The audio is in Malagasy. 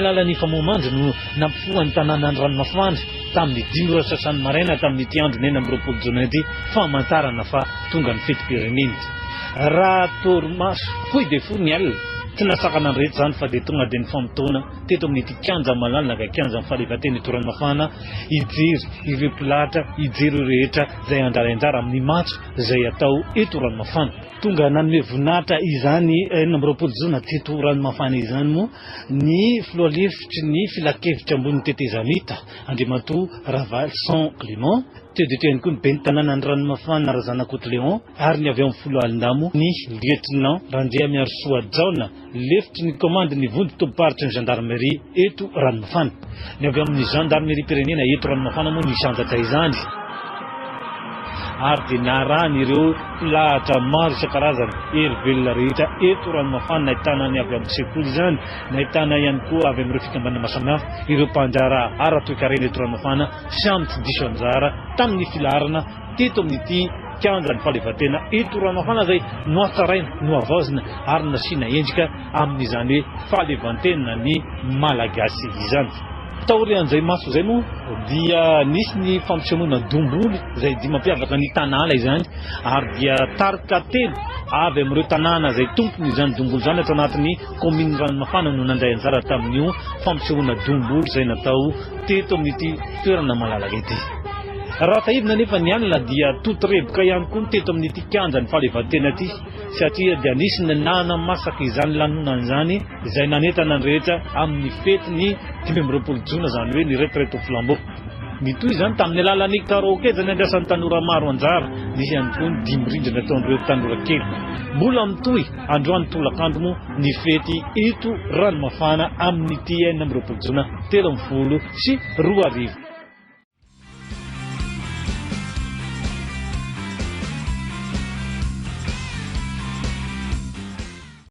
alalan'ny famoha-mandry no nampifoha ny tanànan'i Ranomafana tamin'ny dimy ora sasany maraina tamin'ity andron'ny 26 jona ity, famantarana fa tonga ny fetim-pirenena. Raha torimaso fohy dia fohy ny alina, tsy nasakana ny rehetra izany fa dia tonga dia nifamotoana teto amin'ity kianja malalaka, kianjan'ny fahaleovantena eto Ranomafana, hijery ireo mpilahatra, hijery ireo rehetra izay handray anjara amin'ny matso izay atao eto Ranomafana. Tonga nanome voninahitra izany 26 jona teto Ranomafana izany moa ny filoha lefitry ny filankevitra ambonin'ny tetezamita, Andriamatoa Ravalison Clément, teo dia teo ihany koa ny ben'ny tanànan'i Ranomafana Razanakoto Léon ary ny avy ao amin'ny foloalindahy ny Lieutenant Randriamiarisoa Jaona, lefitry ny kaomandin'ny vondron-tobim-paritry ny Gendarmerie eto Ranomafana. Ny avy amin'ny Zandarimeriam-pirenena eto Ranomafana moa nisandratra izany ary dia narahan'ireo mpilahatra maro isan-karazany hery velona rehetra eto Ranomafana, nahitana ny avy amin'ny sekoly izany, nahitana ihany koa avy amin'ireo fikambanana maro samihafa, ireo mpandraharaha ara-toekarena eto Ranomafana samy tsy diso anjara tamin'ny filaharana teto amin'ity kianjan'ny fahaleovantena eto Ranomafana izay nohatsaraina, nohavaozina ary nasiana endrika amin'izany hoe fahaleovantena ny Malagasy izany. Taorian'izay matso izay moa dia nisy ny fampisehoana domboly izay dia mampiavaka ny tanàna izany ary dia tarika telo avy amin'ireo tanàna izay tompony izany domboly izany ato anatin'ny kaominin'i Ranomafana no nandray anjara tamin'io fampisehoana domboly izay natao teto amin'ity toerana malalaka ity. Raha tsiahivina anefa ny alina dia totorebika ihany koa ny teto amin'ity kianjan'ny fahaleovantena ity satria dia nisy ny nanamasaka izany lanonana izany izay nanentana ny rehetra amin'ny fetin'ny 25 jona izany hoe ny retraite au flambeau. Nitohy izany tamin'ny alalan'ny karaoke izay nandraisan'ny tanora maro anjara, nisy ihany koa ny dihy mirindra nataon'ireo tanora kely. Mbola mitohy androany tolakandro moa ny fety eto Ranomafana amin'ity 26 jona 2013.